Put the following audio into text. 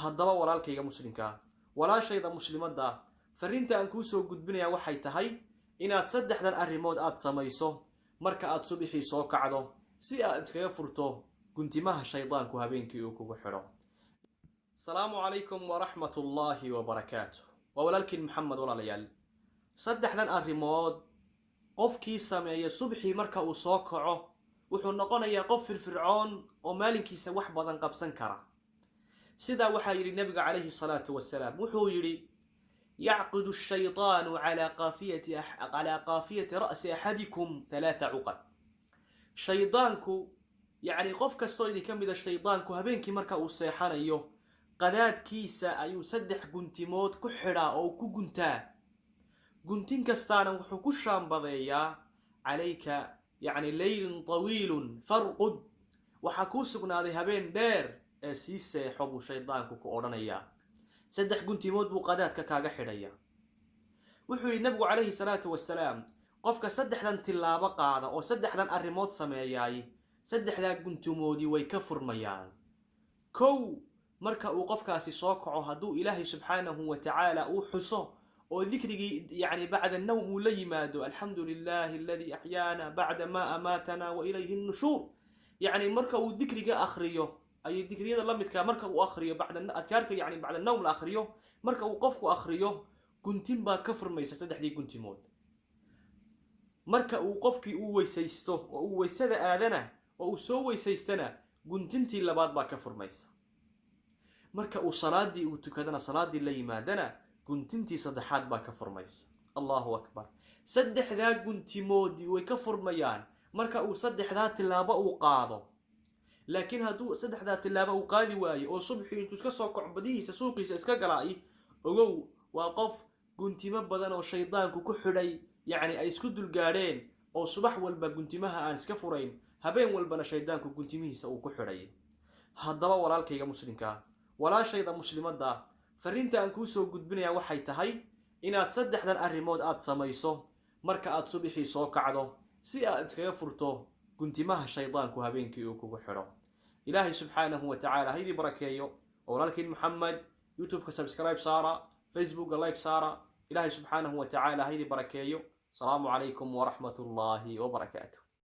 Haddaba walaalkayga muslimkaa, walaashayda muslimadda, fariinta aan kuu soo gudbinayaa waxay tahay inaad saddexdan arrimood aad samayso marka aad subixii soo kacdo, si aad iskaga furto guntimaha shaydaanku habeenkii uu kugu xidho. Asalaamu calaykum waraxmat ullaahi wabarakaatu. Waa walaalkiin Maxamed. Walaalayaal, saddexdan arrimood qofkii sameeya subxii marka uu soo kaco wuxuu noqonayaa qof firfircoon oo maalinkiisa wax badan qabsan kara. Sidaa waxaa yidhi nabiga calayhi salaatu wasalaam, wuxuu yidhi: yacqidu shaytaanu calaa qaafiyati ra'si axadikum halaatha cuqad. Shaydaanku, yacni qof kastoo idinka mida, shaydaanku habeenkii marka uu seexanayo qadaadkiisa ayuu saddex guntimood ku xidhaa oo ku guntaa. Guntin kastaana wuxuu ku shaambadeeyaa calayka, yacni leylun tawiilun farqud, waxaa kuu sugnaaday habeen dheer ee sii seexo, buu shaydaanku ku odhanayaa. Saddex guntimood buu qadaadka kaaga xidhaya. Wuxuu yidhi nabigu calayhi salaatu wasalaam, qofka saddexdan tillaabo qaada oo saddexdan arrimood sameeyaay, saddexdaa guntimoodii way ka furmayaan. Kow, marka uu qofkaasi soo kaco, hadduu Ilaahay subxaanahu wa tacaala uu xuso oo dikrigii, yacni bacda nawm, uu la yimaado, alxamdu lilahi aladii axyaana bacda maa amaatana wa ilayhi nushuur, yacni marka uu dikriga akhriyo ay dikriyada la midkaa marka uu akhriyo, bacda adkaarka, yacni bacda nawm la akhriyo, marka uu qofku akhriyo, guntin baa ka furmaysa saddexdii guntimood. Marka uu qofkii uu weysaysto oo uu weysada aadana oo uu soo weysaystana, guntintii labaad baa ka furmaysa. Marka uu salaadii uu tukadana, salaadii la yimaadana, guntintii saddexaad baa ka furmaysa. Allahu akbar! Saddexdaa guntimoodii way ka furmayaan marka uu saddexdaa tillaabo uu qaado. Laakiin hadduu saddexdaa tillaabo uu qaadi waayo oo subxii intuu iska soo kaco badihiisa suuqiisa iska galaay, ogow, waa qof guntimo badan oo shaydaanku ku xidhay, yacni ay isku dulgaadheen, oo subax walba guntimaha aan iska furayn, habeen walbana shaydaanku guntimihiisa uu ku xidhay. Haddaba walaalkayga muslimkaa, walaashayda muslimadda, fariinta aan kuu soo gudbinayaa waxay tahay inaad saddexdan arrimood aad samayso marka aad subixii soo kacdo, si aad iskaga furto guntimaha shaydaanku habeenkii uu kugu xidho. Ilaahay subxaanahu wa tacaala ha idii barakeeyo. Oo walaalkiin Maxamed. YouTube-ka subscribe saara, Facebooka like saara. Ilaahay subxaanahu wa tacaala ha idii barakeeyo. Asalaamu calaykum waraxmat ullaahi wabarakaatu.